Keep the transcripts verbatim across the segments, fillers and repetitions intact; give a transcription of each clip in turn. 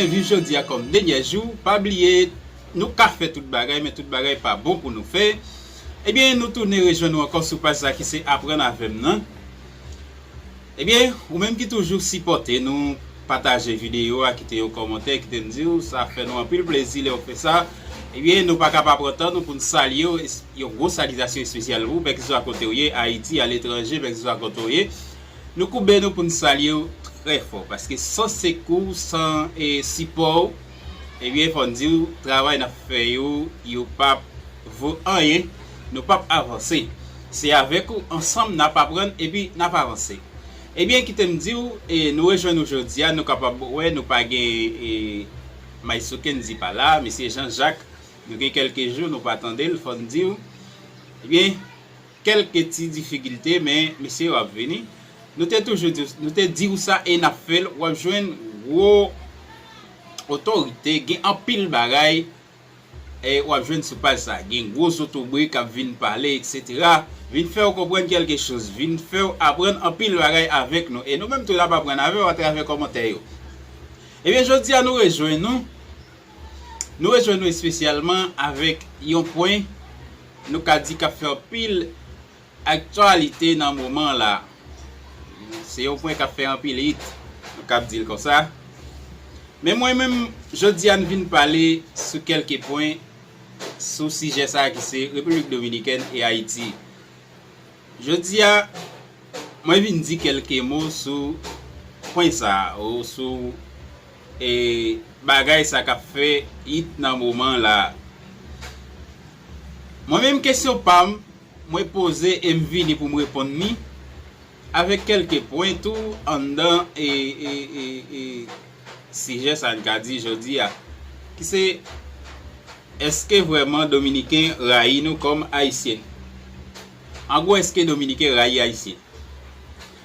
Viv jodi a kòm dènyè jou. Pa bliye, nou ka fè tout bagay, men tout bagay pa bon pou nou fè. Ebyen, nou tounen rejwenn nou ankò sou paj sa ki se Aprann avè m nan. Ebyen, ou menm ki toujou sipòte nou, pataje videyo a, kite yon kòmantè, kite n di w, sa fè nou anpil plezi lè w fè sa. Ebyen, nou pa ka pa pran tan nou pou n salye w, es- yon gwo salitasyon espesyal pou w, kèlkeswa kote w ye, Ayiti, aletranje, kèlkeswa kote w ye. Nou koube nou pou n salye w trè fò, paske san sekou, san, e, sipò w, ebyen, fò n di w, travay n ap fè yo, yo p ap vo anyen, nou p ap avanse. Se avèk ou, ansanm, n ap aprann epi n ap avanse. Ebyen, kite m di w, e, nou rejwenn nou jodi a, nou kapab wè, nou pa gen, e, Maestro Kendy pa la, mesye Jean Jacques, nou gen kèlke jou, nou pa tande l, fò n di w. Ebyen, kèlke ti difikilte, men mesye yo ap vini. Nou te toujou di, nou te di w sa e n ap fè l, w ap jwenn gwo otorite, gen anpil bagay, e w ap jwenn sou paj sa. Gen gwo zotobre k ap vin pale, etsetera. Vin fè w konprann kèlke choz, vin fè w aprann anpil bagay avèk nou. E nou menm tou n ap aprann avè w atravè kòmantè yo. Ebyen, jodi a nou rejwenn nou. Nou rejwenn nou espesyalman avèk yon pwen nou ka di k ap fè anpil aktyalite nan moman la. Se yon pwen k ap fè anpil hit, nou kab di l konsa. Men mwen menm, jodi a n vin pale sou kèlke pwen sou sijè sa a ki se Repiblik Dominikèn e Ayiti. Jodi a, mwen vin di kèlke mo sou pwen sa a, ou sou, e, bagay sa k ap fè hit nan moman la. Mwen menm, kesyon pa m, mwen poze e m vini pou m reponn li avèk kèlke pwen tou anndan, e, e, e, e, sijè sa n ka di jodi a, ki se, èske vrèman Dominiken rayi nou kòm Ayisyen? An gwo, èske Dominiken rayi Ayisyen?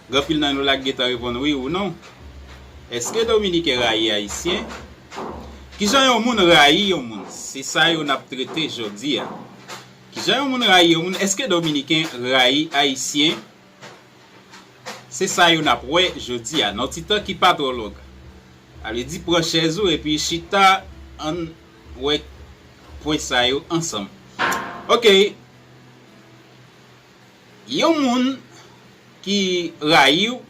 Gen anpil nan nou la k gentan reponn wi ou non. Èske Dominiken rayi Ayisyen? Kijan yon moun rayi yon moun? Se sa yo n ap trete jodi a. Kijan yon moun rayi yon moun? Èske Dominiken rayi Ayisyen? Se sa yo n ap wè jodi a, nan yon ti tan ki pa twò long. Sa vle di, pran chèz ou epi chita, ann wè pwen sa yo ansanm. Oke. Yon moun ki rayi w,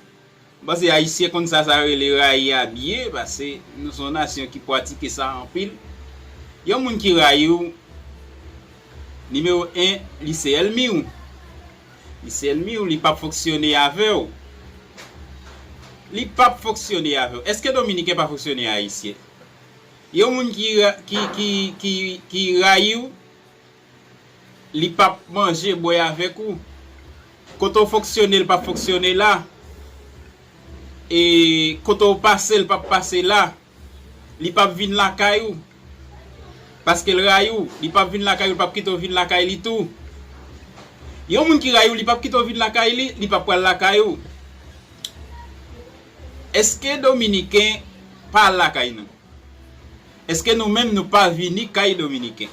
m panse Ayisyen konn sa sa rele rayi abiye, paske nou se yon nasyon ki pratike sa anpil. Yon moun ki rayi w, nimewo en, li se ènmi w. Li se ènmi w, li p ap fonksyone avè w. Li p ap fonksyone avè w. Èske Dominiken pa fonksyone Ayisyen? Yon moun ki, ki, ki, ki, ki rayi w, li p ap manje, bwè avèk ou. Kote w fonksyone, l p ap fonksyone la. E kote w pase, l p ap pase la. Li p ap vin lakay ou. Paske l rayi w, li p ap vin lakay ou, li p ap kite w vin lakay li tou. Yon moun ki rayi w, li p ap kite w vin lakay li, li p ap pral lakay ou. Èske Dominiken pa al lakay nou? Èske nou menm nou pa vini kay Dominiken?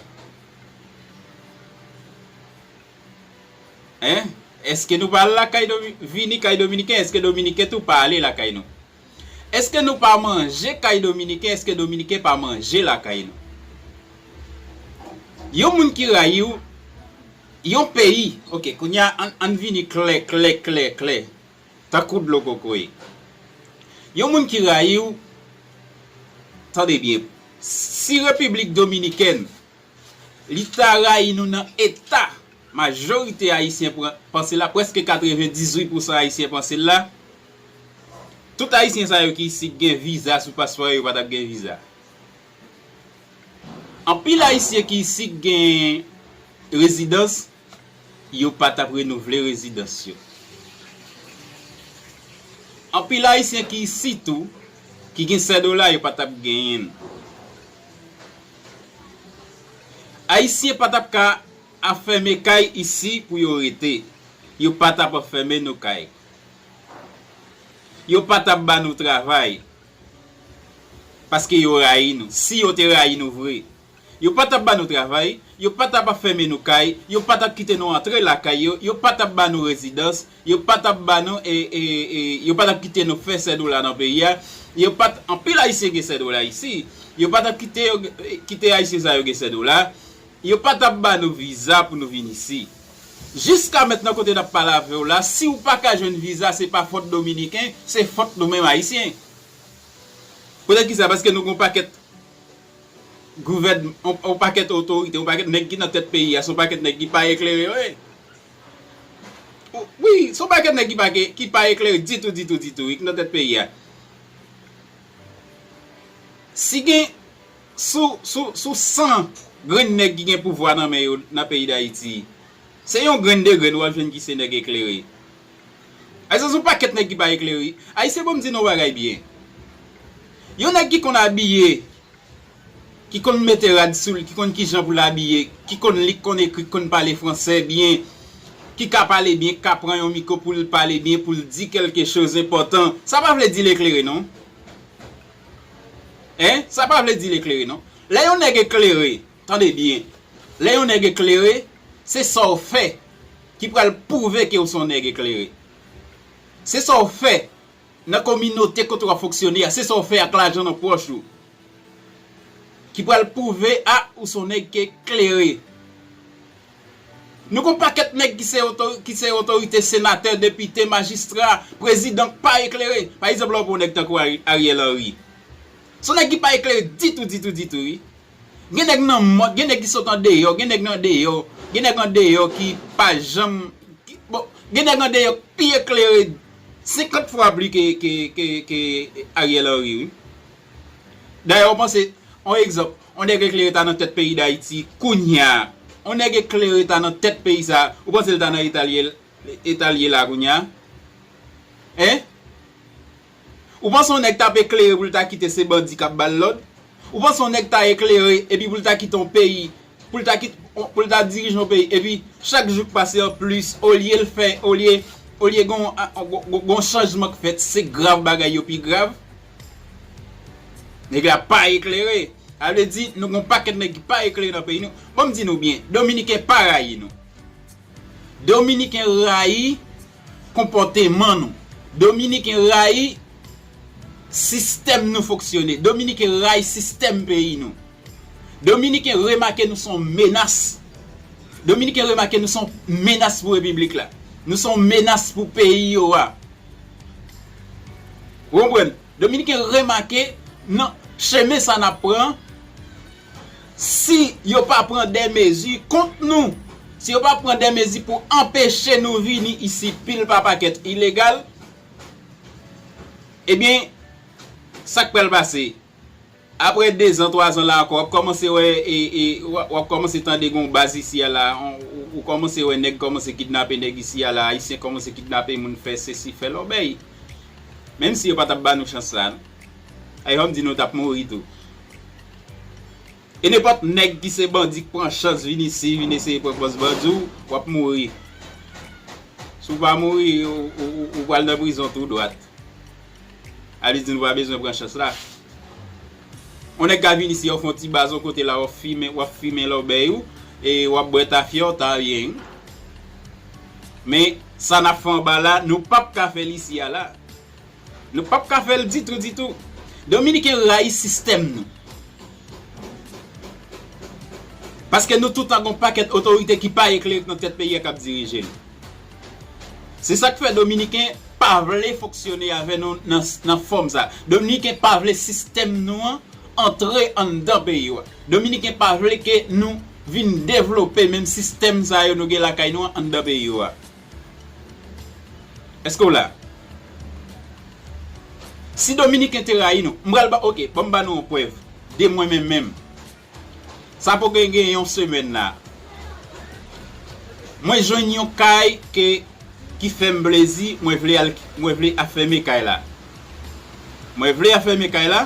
Hein? Èske nou pa al lakay Domi-, vini kay Dominiken? Èske Dominiken tou pa ale lakay nou? Èske nou pa manje kay Dominiken? Èske Dominiken pa manje lakay nou? Yon moun ki rayi w, yon peyi, oke, kounye a, ann, ann vini klè, klè, klè, klè. Tankou dlo kokoye. Yon moun ki rayi w, tande byen, si Repiblik Dominikèn, li ta rayi nou nan eta majorite Ayisyen pran, panse la, prèske katrevendizuit pousan Ayisyen panse l la, tout Ayisyen sa yo ki isit gen viza sou paspò yo, yo pa t ap gen viza. Anpil Ayisyen ki isit gen rezidans, yo pa t ap renouvle rezidans yo. Anpil Ayisyen ki isit tou, ki gen sèt dola, yo pa t ap genyen l. Ayisyen pa t ap ka ap fèmen kay isi pou yo rete. Yo pa t ap fèmen nou kay. Yo pa t ap ba nou travay. Paske yo rayi nou. Si yo te rayi nou vre, Yo pa t ap ba nou travay, yo pa t ap ap fèmen nou kay, yo pa t ap kite nou antre lakay yo, yo pa t ap ba nou rezidans, yo pa t ap ba nou, e, e, e, yo pa t ap kite nou fè sèdola nan peyi a, yo pa t, anpil Ayisyen gen sèdola isi, yo pa t ap kite yo, kite Ayisyen sa yo gen sèdola, yo pa t ap ba nou viza pou nou vin isi. Jiska mentnan kote n ap pale avè w la, si w pa ka jwenn viza, se pa fòt Dominiken, se fòt nou menm Ayisyen. Poutèt ki sa? Paske nou gen yon pakèt gouvèn, yon, yon pakèt otorite, yon pakèt nèg ki nan tèt peyi a, se yon pakèt nèg ki pa eklere yo ye. Wi, se yon pakèt nèg ki pa, ki pa eklere ditou, ditou, ditou, wi, ki nan tèt peyi a. Si gen, sou, sou, sou san grenn nèg ki gen pouvwa nan men yo nan peyi Dayiti, se yon grenn, de grenn w ap jwenn ki se nèg eklere. Ayisyen se yon pakèt nèg ki pa eklere. Ayisyen, bon, m di nou yon bagay byen. Yon nèg ki konn abiye, ki konn mete rad sou l, ki konn kijan pou l abiye, ki konn li, ki konn ekri, ki konn pale fransè byen, ki ka pale byen, ki ka pran yon mikwo pou l pale byen, pou l di kèlke choz enpòtan, sa pa vle di l eklere, non. Hein? Sa pa vle di l eklere, non. Lè yon nèg eklere, tande byen, lè yon nèg eklere, se sa w fè ki pral pwouve ke w se yon nèg eklere. Se sa w fè nan kominote kote w ap fonksyone a, se sa w fè ak lajan nan pòch ou ki pral pwouve, a, ou se yon nèg ki eklere. Nou gon pakèt nèg ki se oto-, ki se otorite, senatè, depite, majistra, prezidan, k pa eklere. Pa egzanp, lè w pran yon nèg tankou Ari-, Ariel Henry. Se yon nèg ki pa eklere ditou, ditou, ditou, wi. Gen nèg nan mòn, gen nèg ki sot andeyò, gen nèg nan deyò, gen nèg andeyò ki pa janm, ki, bon, gen nèg andeyò ki pi eklere senkant fwa pli ke, ke, ke, ke Ariel Henry, wi. Dayè, w panse, yon egzanp, yon nèg eklere ta nan tèt peyi Dayiti kounya. Yon nèg eklere ta nan tèt peyi sa, ou panse l ta nan eta l ye, eta l ye la kounya? Hein? Ou panse yon nèg t ap eklere pou l ta kite se bandi k ap ba l lòd? Ou panse yon nèg ta eklere epi pou l ta kite yon peyi, pou l ta kit-, pou l ta dirije yon peyi, epi chak jou k pase an plis, olye l fè, olye, olye gon, gon, gon, gon chanjman k fèt, se grav bagay yo pi grav. Nèg la pa eklere. Sa vle di, nou gon pakèt nèg ki pa eklere nan peyi nou. Bon, m di nou byen, Dominiken pa rayi nou. Dominiken rayi konpòteman nou. Dominiken rayi sistèm nou fonksyone. Dominiken rayi sistèm peyi nou. Dominiken remake nou se yon menas. Dominiken remake nou se yon menas pou repiblik la. Nou se yon menas pou peyi yo a. Ou konprann? Dominiken remake nan chemen sa n ap pran, si yo pa pran de mezi kont nou, si yo pa pran de mezi pou anpeche nou vini isi pil pa pakèt ilegal, ebyen, sa k pral pase? Apre dezan, twazan la ankò, w ap kòmanse wè, e, e, w ap, w ap kòmanse tande gon baz isi a la, ou, ou, ou kòmanse wè nèg kòmanse kidnape nèg isi a la, Ayisyen kòmanse kidnape moun, fè sesi, fè lòbèy. Menm si yo pa t ap ba nou chans la, non. Ay, fò m di nou t ap mouri tou. E nenpòt nèg ki se bandi k pran chans vin isi, vin eseye pran pòz bandi w, w ap mouri. Si w pa mouri, ou, ou, ou, ou pral nan prizon tou dwat. Sa vle di nou pa bezwen pran chans la. Yon nèg ka vin isi, w ap fè yon ti baz yon kote la, w ap fimen, w ap fimen lòbèy ou, e w ap bwè tafya w, ta byen. Men, sa n ap fè anba la, nou p ap ka fè l isi a la. Nou p ap ka fè l ditou, ditou. Dominiken rayi sistèm nou. Paske nou toutan gon pakèt otorite ki pa eklere nan tèt peyi a k ap dirije nou. Se sa k fè Dominiken pa vle fonksyone avè nou nan, nan fòm sa. Dominiken pa vle sistèm nou an antre anndan peyi yo a. Dominiken pa vle ke nou vin devlope menm sistèm sa yo nou gen lakay nou an anndan peyi yo a. Èske w la? Si Dominiken te rayi nou, m pral ba, oke, ban m ba nou yon prèv de mwen menm menm. Sa poko gen yon semèn la. Mwen jwenn yon kay ke, ki fè m plezi, mwen vle al, mwen vle afèmen kay la. Mwen vle afèmen kay la.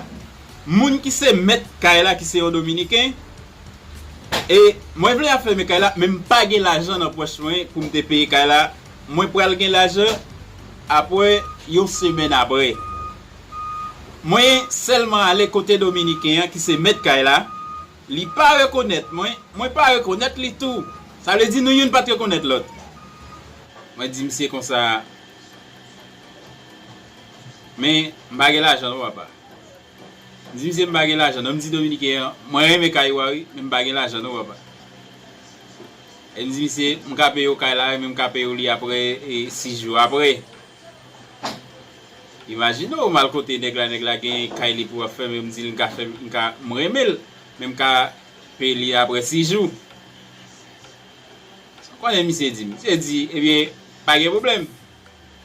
Moun ki se mèt kay la, ki se yon Dominiken, e mwen vle afèmen kay la, men m pa gen lajan nan pòch mwen pou m te peye kay la. Mwen pral gen lajan apre yon semèn apre. Mwen sèlman ale kote Dominiken an ki se mèt kay la. Li pa rekonèt mwen, mwen pa rekonèt li tou. Sa vle di nou youn pa t rekonèt lòt. Mwen di misye konsa, men m pa gen lajan non papa. M di misye m pa gen lajan non, m di dominiken an, mwen renmen kay ou a wi, men m pa gen lajan non papa. E m di misye, m ka peye w kay la, men m ka peye w li apre e, sis jou apre. Imajine w, m al kote nèg la, nèg la gen kay li pou ap fèmen, m di l m ka fè, m ka, m renmen l, men m ka peye li apre sis jou. Sa w konnen misye di m? Misye di, ebyen, pa gen pwoblèm.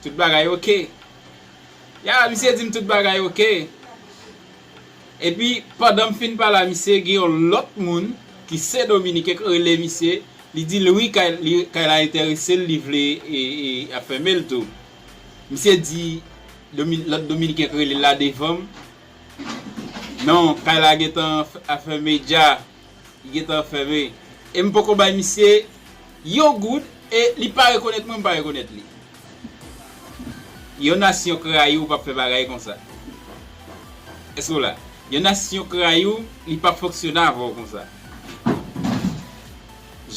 Tout bagay oke. Ya, misye di m tout bagay oke. Epi, pandan m fin pale a misye, gen yon lòt moun ki se dominiken k rele misye. Li di l wi, kay, li, kay la enterese l, li vle e, e, ap fèmen l tou. Misye di domi, lòt dominiken k rele l la devan m. Non, kay la gentan f- ap fèmen dja. Li gentan fèmen. E m poko bay misye yon goud e li pa rekonèt mwen, m pa rekonèt li. Yon nasyon k rayi w p ap fè bagay konsa. Èske w la? Yon nasyon k rayi w, li p ap fonksyone avè w konsa.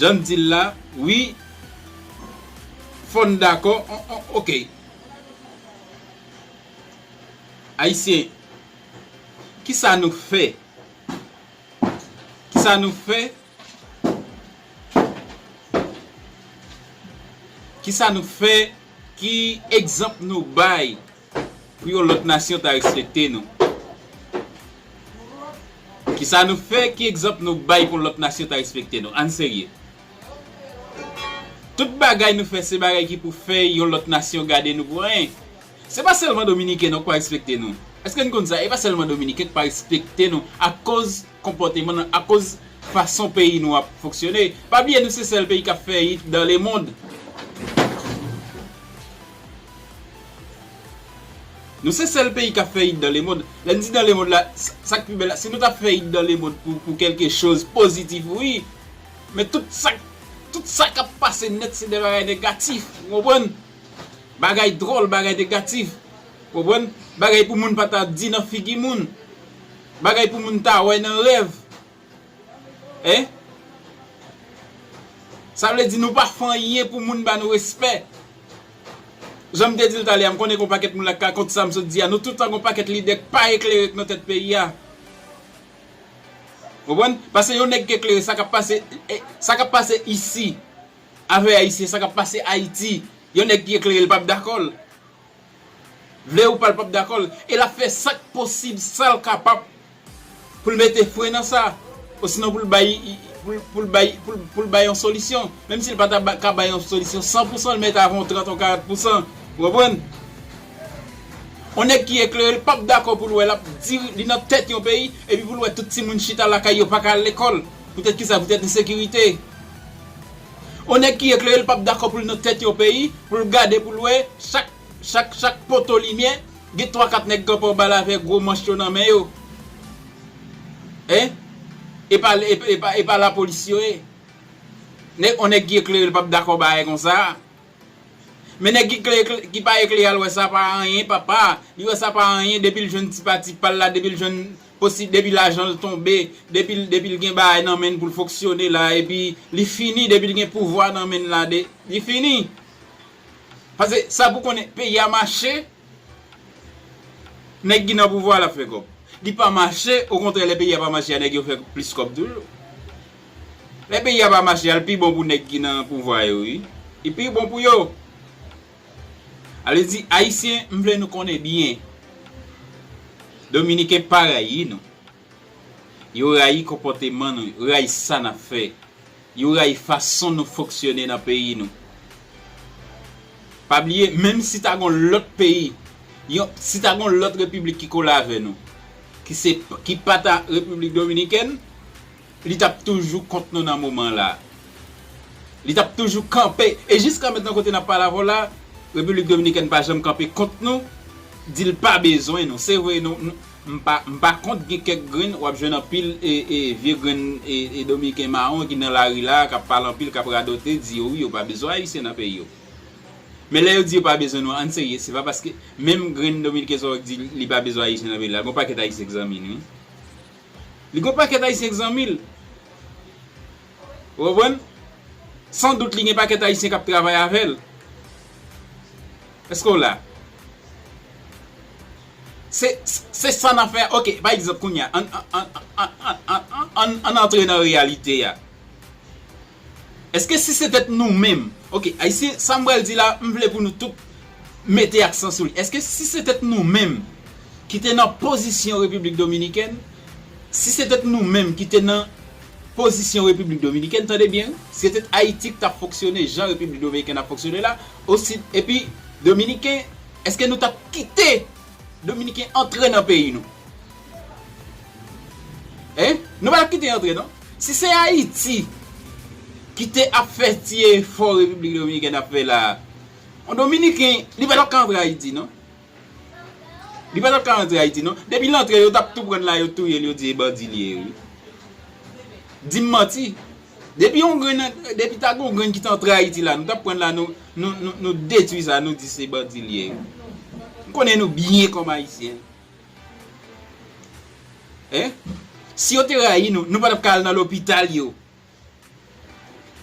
Jan m di l la, wi, fò n dakò, on, on, oke. Ayisyen, kisa nou fè? Kisa nou fè? Kisa nou fè? Ki egzanp nou bay pou yon lòt nasyon ta respekte nou? Kisa nou fè? Ki egzanp nou bay pou lòt nasyon ta respekte nou? Ann serye. Tout bagay nou fè, se bagay ki pou fè yon lòt nasyon gade nou pou anyen. Se pa sèlman dominiken non k pa respekte nou. Èske n konn sa? E pa sèlman dominiken k pa respekte nou akoz konpòteman nou, akoz fason peyi nou ap fonksyone. Pa bliye nou se sèl peyi k ap fè it dans le monde. Nou se sèl peyi k ap fè it dans le monde. Lè n di dans le monde la, sa k pi bèl la, si nou t ap fè it dans le monde pou, pou kèlke choz pozitif, wi. Men tout sa, tout sa k ap pase nèt se de bagay negatif, ou konprann? Bagay dwòl, bagay negatif. Konprann? Bagay pou moun pa ta di nan figi moun. Bagay pou moun ta wè nan rèv. Hein? Sa vle di nou pa fè anyen pou moun ba nou respè. Jan m te di l talè a, m konnen gen yon pakèt moun la k ka kont sa m sot di a. Nou tout tan gen yon pakèt lidè k pa eklere k nan tèt peyi a. Konprann? Paske yon nèg ki eklere, sa k ap pase, eh, sa k ap pase isi, avè Ayisyen, sa k ap pase Ayiti, yon nèg ki eklere, l p ap dakò l. Vle ou pa, l p ap dakò l. E l ap fè sa k posib, sa l kapab, pou l mete fren nan sa. Osinon pou l bay, pou l, pou l bay, pou l, pou l bay yon solisyon. Menm si l pa ta ba- ka bay yon solisyon san pou san, l mèt avè yon trant, yon karant pou san. Ou konprann? Yon nèg ki eklere, l p ap dakò pou l wè l ap di li nan tèt yon peyi, epi pou l wè tout timoun chita lakay yo pa ka al lekòl. Poutèt kisa? Poutèt ensekirite. Yon nèg ki eklere, l p ap dakò pou l nan tèt yon peyi, pou l gade, pou l wè chak, chak, chak poto limyè, gen twa kat nèg kanpe anba l avèk gwo manch yo nan men yo. Hein? E pa, e, e pa, e pa lapolis yo ye. Nèg, yon nèg ki eklere, l p ap dakò bagay konsa. Men nèg ki kle, kle- ki pa eklere a, l wè sa pa anyen, papa. Li wè sa pa anyen, depi l jwenn ti pati pa l la, depi l jwenn posi- depi lajan l tonbe, depi l, depi l gen bagay nan men l pou l fonksyone la, epi li fini, depi l gen pouvwa nan men l la, de, li fini. Paske sa pou konnen, peyi a mache, nèg ki nan pouvwa a l ap fè kòb. Li pa mache, okontrè, lè peyi a pa mache a, nèg yo fè plis kòb toujou. Lè peyi a pa mache a, l pi bon pou nèg ki nan pouvwa yo, wi. Li pi bon pou yo. Sa vle di, Ayisyen, m vle nou konnen byen. Dominiken pa rayi nou. Yo rayi konpòteman nou, yo rayi sa n ap fè. Yo rayi fason nou fonksyone nan peyi nou. Pa bliye, menm si ta gon lòt peyi, yon, si ta gon lòt repiblik ki kole avè nou, ki se, ki pa ta Repiblik Dominikèn, li t ap toujou kont nou nan moman la. Li t ap toujou kanpe. E jiska mentnan kote n ap pale avè w la, Repiblik Dominikèn pa janm kanpe kont nou, di l pa bezwen nou. Se vre, nou, nou, m pa, m pa kont gen kèk grenn, w ap jwenn anpil e, e, vye grenn e, e dominiken mawon ki nan lari la, k ap pale anpil, k ap radote, di yo wi, yo pa bezwen ayisyen nan peyi yo. Men lè yo di yo pa bezwen nou, ann serye, se pa paske menm grenn dominiken sa w di li pa bezwen ayisyen nan peyi la, gon pakèt ayisyen k zanmi nou wi. Li gon pakèt ayisyen k zanmi l. Ou konprann? San dout li gen pakèt Ayisyen k ap travay avè l. Èske w la? Se, se sa n ap fè. Ok, pa egzanp, kounye a, ann, ann, ann antre nan reyalite a. Èske si se t nou menm, ok, Ayisyen, sa m pral di la, m vle pou nou tout mete aksan sou li. Èske si se t nou menm ki te nan pozisyon Repiblik Dominikèn, si se t nou menm ki te nan pozisyon Repiblik Dominikèn, tande byen, wi, si se t Ayiti ki t ap fonksyone jan Repiblik Dominikèn ap fonksyone la, osi, epi Dominiken, èske nou t ap kite Dominiken antre nan peyi nou? Hein? Nou pa t ap kite antre, non. Si se Ayiti ki te ap fè ti efò Repiblik Dominikèn ap fè la, yon Dominiken, li pa t ap ka antre Ayiti, non. Li pa t ap ka antre Ayiti, non. Depi l antre, yo t ap tou pran l la, yo touye l, yo di e bandi li ye, wi. Di m manti. Depi yon grenn, depi ta gen yon grenn ki t antre Ayiti la, nou t ap pran l la, nou, nou, nou, nou detwi sa, nou di se bandi li ye. M konnen nou byen kòm Ayisyen. Hein? Si yo te rayi nou, nou pa t ap ka al nan lopital yo.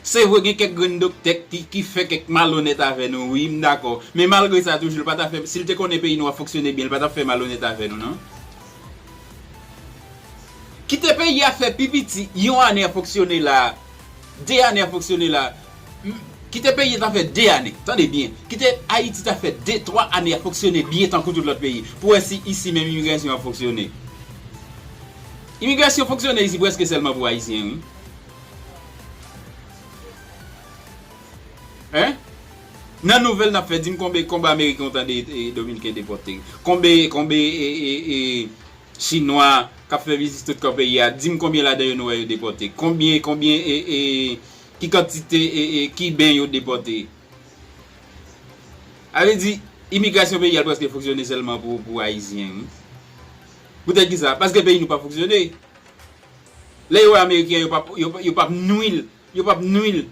Se vre, gen kèk grenn doktè ki, ki fè kèk malonèt avè nou, wi, m dakò. Men malgre sa, toujou, l pa t ap fè, si l te konnen peyi nou ap fonksyone byen, l pa t ap fè malonèt avè nou, non. Kite peyi a fè pi piti, yon ane ap fonksyone la, de ane ap fonksyone la. M, kite peyi a ta fè de ane, tande byen. Kite Ayiti ta fè de, twa ane ap fonksyone byen tankou tout lòt peyi. Pou wè si isi menm imigrasyon ap fonksyone. Imigrasyon fonksyone isi prèske sèlman pou Ayisyen, wi. Hein? Nan nouvèl n ap fè, di m konbe, konbe Ameriken w tande, e, Dominiken depòte? Konbe, konbe, e, e, e, Chinwa k ap fè vizit tout kan peyi a, di m konbyen ladan yo nou wè yo depòte? Konbyen, konbyen, e, e, ki kantite, e, e, Kiben yo depòte? A vle di, imigrasyon peyi a prèske fonksyone sèlman pou, pou Ayisyen, wi. Poutèt ki sa? Paske peyi nou pa fonksyone. Lè yo wè Ameriken, yo p ap, yo, yo p ap nwi l. Yo p ap nwi l.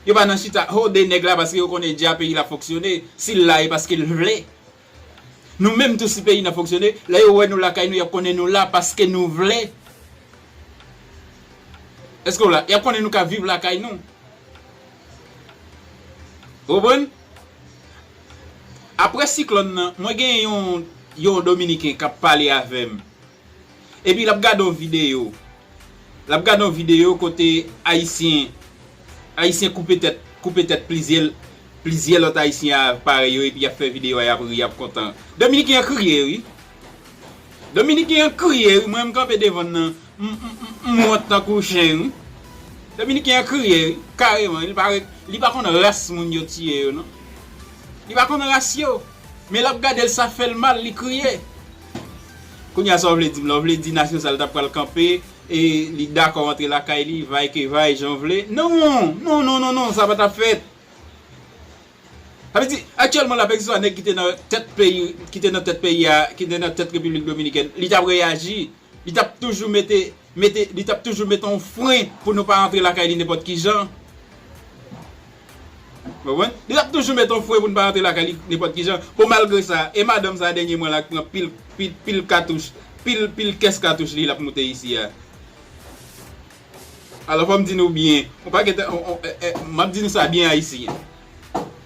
Yo pa nan chita, ho, de nèg la, paske yo konnen dja peyi l ap fonksyone. Si l la, e paske l vle. Nou menm tou, si peyi n ap fonksyone, lè yo wè nou lakay nou, y ap konnen nou la paske nou vle. Èske w la? Y ap konnen nou ka viv lakay nou. Ou konprann? Apre siklòn nan, mwen gen yon, yon Dominiken k ap pale avè m. Epi l ap gade yon videyo. L ap gade yon videyo kote Ayisyen, Ayisyen koupe tèt, koupe tèt plizyè, plizyè lòt Ayisyen a parèy yo, epi y ap fè videyo a, y ap ri, y ap kontan. Dominiken an kriye, wi. Dominiken an kriye, wi. Mwen, m kanpe devan l nan, m, m, m, m wont tankou chen, wi. Dominiken an kriye, wi, kareman. Li pa, li pa konn ras moun yo tiye yo, non. Li pa konn ras yo. Men l ap gade l, sa fè l mal, li kriye. Kounye a, sa w vle di m la? W vle di nasyon sa l t ap pral kanpe, e li dakò antre lakay li, vay ke vay, jan w vle? Non, non, non, non, non, sa pa t ap fèt. Sa vle di, aktyèlman la, pa egzanp, nèg ki te nan tèt peyi, ki te nan tèt peyi a, ki te nan tèt Repiblik Dominikèn, li t ap reyaji. Li t ap toujou mete, mete, li t ap toujou mete yon fren pou nou pa antre lakay li nenpòt ki jan. Ou konprann? Li t ap toujou mete yon fren pou nou pa antre lakay li nenpòt ki jan. Bon, malgre sa, e madanm sa dènyèman la k pran pil, pil, pil katouch, pil, pil kès katouch li, l ap moute isi a. Alò, fò m di nou byen, yon pakèt, on, on, e, e, m ap di nou sa byen, Ayisyen.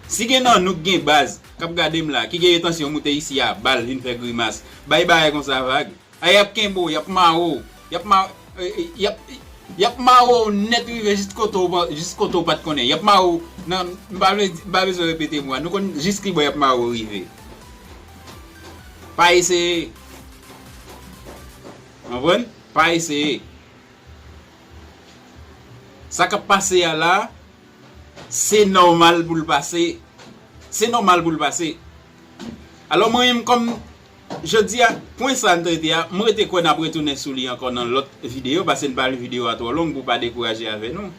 Si gen nan nou k gen baz, k ap gade m la, ki gen entansyon moute isi a, bal, vin fè grimas, bay bagay konsa vag. A, y ap kenbe w, y ap mare w, y ap ma-, e, e, y ap, y ap mare w nèt rive jis kote w pa, jis kote w pa t konnen. Y ap mare w nan, m pa vle di, m pa bezwen repete mo a. Nou konn jis ki bò y ap mare w rive. Pa eseye. Konprann? Pa eseye. Sa k ap pase a la, se nòmal pou l pase. Se nòmal pou l pase. Alò, mwen menm, kòm jodi a, pwen sa n trete a, m rete kwè n ap retounen sou li ankò nan lòt videyo, paske n pa vle videyo a twò long pou pa dekouraje avè nou.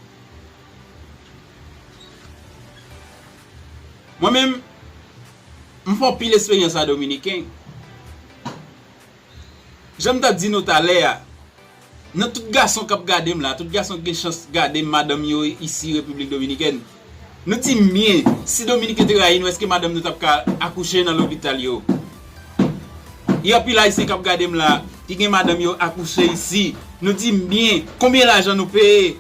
Mwen menm, m fè anpil eksperyans a Dominiken. Jan m t ap di nou talè a, nan tout gason k ap gade m la, tout gason ki gen chans gade m, madanm yo isi Repiblik Dominikèn, nou di m byen, si Dominiken te rayi nou, èske madanm nou t ap ka akouche nan lopital yo? Gen anpil Ayisyen k ap gade m la, ki gen madanm yo akouche isi. Nou di m byen, konbyen lajan nou peye?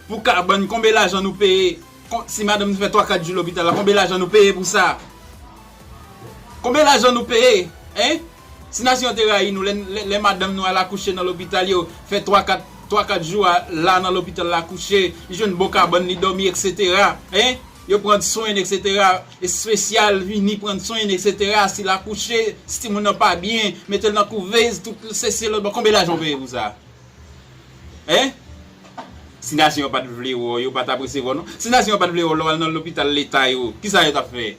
Pou kabann, konbyen lajan nou peye? Kon- si madanm nou fè twa kat jou lopital la, konbyen lajan nou peye pou sa? Konbyen lajan nou peye? Hein? Si nasyon an te rayi nou, lè, lè, lè madanm nou al akouche nan lopital, yo fè twa kat, twa kat jou a, la nan lopital la kouche, li jwenn bon kabann, li dòmi, etsetera. Hein? Yo pran swen, etsetera. Espesyal, vini pran swen, etsetera. Si l akouche, si timoun nan pa byen, mete l nan kouvèz, tout sesi lòt bò. Konbyen lajan w peye pou sa? Hein? Si nasyon an pa t vle wè w, yo pa t ap resevwa w, non. Si nasyon an pa t vle wè w, lè w al nan lopital leta yo, kisa yo t ap fè?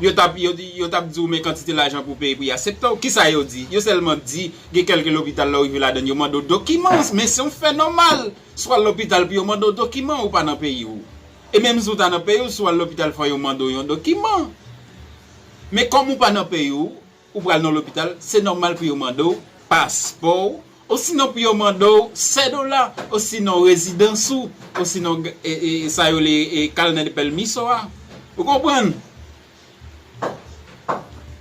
Yo t ap, yo, yo t ap di w men kantite lajan pou w peye pou y aksepte w. Kisa yo di? Yo sèlman di, gen kèlke lopital lè w rive ladan l, yo mande w dokiman. Men se yon fè nòmal. Si w al lopital pou yo mande w dokiman, ou pa nan peyi w. E menm si w ta nan peyi w, si w al lopital fò yo mande w yon dokiman. Men kòm ou pa nan peyi w, ou pral nan lopital, se nòmal pou yo mande w paspò w, osinon pou yo mande w sèdola, osinon rezidans ou, osinon e, e, sa yo rele e, kalnè de pèmiso a. Ou konprann?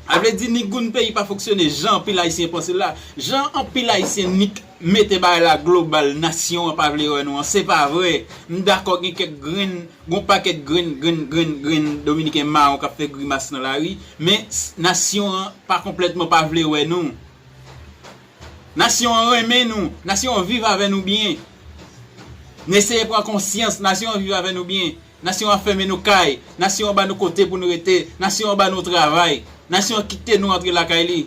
A vle di, ni goun peyi pa fonksyone jan anpil Ayisyen panse l la. Jan anpil Ayisyen nik mete bagay la global, nasyon an pa vle wè nou an, se pa vre. M dakò gen kèk grenn, gon pakèt grenn, grenn, grenn, grenn Dominiken mawon k ap fè grimas nan lari, men s- nasyon an pa konplètman pa vle wè nou. Nasyon an renmen nou, nasyon an viv avè nou byen. N eseye pran konsyans, nasyon an viv avè nou byen. Nasyon an fèmen nou kay, nasyon an ba nou kote pou nou rete, nasyon an ba nou travay, nasyon an kite nou antre lakay li.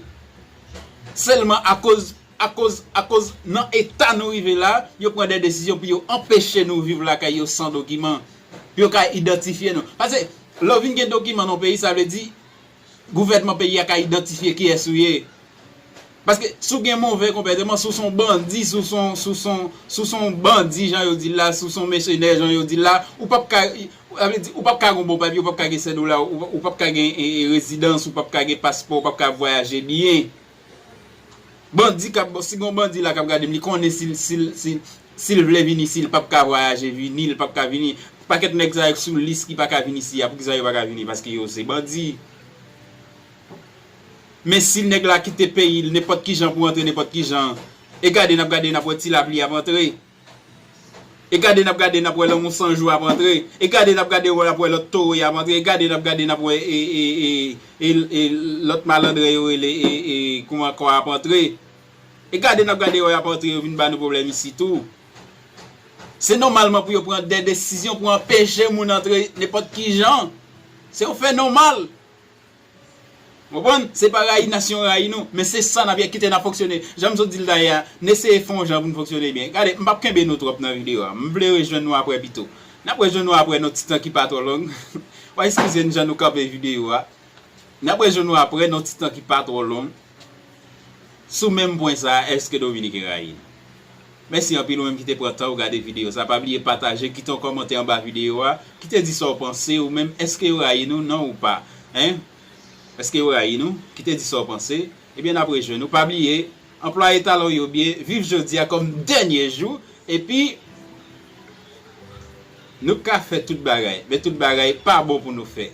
Sèlman akoz, akoz, akoz nan eta nou rive la, yo pran de desizyon pou yo anpeche nou viv lakay yo san dokiman, pou yo ka idantifye nou. Paske lè w vin gen dokiman nan yon peyi, sa vle di gouvènman peyi a ka idantifye kiyès ou ye. Paske si w gen move konpòteman, si w se yon bandi, si w se yon, si w se yon, si w se yon bandi, jan yo di l la, si w se yon mèsenè, jan yo di l la, ou p ap ka, sa vle di, ou p ap ka gen yon bon papye, ou p ap ka gen sèdola, ou, ou p ap ka gen e, e, rezidans, ou p ap ka gen paspò, ou p ap ka vwayaje byen. Bandi k ap, si gen yon bandi la k ap gade m, li konnen si l, si l, si, si l vle vin isi, li p ap ka vwayaje vini, li p ap ka vini. Pakèt nèg sa yo k sou lis ki pa ka vin isi a, poukisa yo pa ka vini? Paske yo se bandi. Men si nèg la kite peyi l nenpòt ki jan pou antre nenpòt ki jan, e gade n ap gade n ap wè ti lapli ap antre. E gade n ap gade n ap wè lanmou san jou ap antre. E gade n ap gade n ap wè lòt towo y ap antre. E gade n ap gade n ap wè e, e, e, e, e lòt malandren yo rele e, e, kouman ankò ap antre. E gade n ap gade yo y ap antre yo vin ba nou pwoblèm isi tou. Se nòmalman pou yo pran de desizyon pou anpeche moun antre nenpòt ki jan. Se yon fè nòmal. Konprann? Se pa rayi nasyon rayi nou, men se sa n ap kite n ap fonksyone. Jan m sot di l dayè a, n eseye fè yon jan pou n fonksyone byen. Gade, m p ap kenbe nou twòp nan videyo a. M vle rejwenn nou aprè pito. N ap rejwenn nou aprè nan ti tan ki pa twò long. W a eskize n jan nou kanpe videyo a. N ap rejwenn nou aprè nan ti tan ki pa twò long. Sou menm pwen sa a, èske Dominiken rayi n? Mèsi anpil ou menm ki te pran tan ou gade videyo sa. Pa bliye pataje, kite yon kòmantè anba videyo a. Kite di sa w panse ou menm. Èske yo rayi nou? Non ou pa? Hein? Èske yo rayi nou? Kite di sa w panse. Ebyen, n ap rejwenn ou. Pa bliye, anplwaye talon yo byen, viv jodi a kòm dènye jou. Epi, nou ka fè tout bagay, men tout bagay pa bon pou nou fè.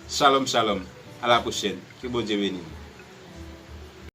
Shalom, shalom. A la pwochèn. Ke Bondye beni nou.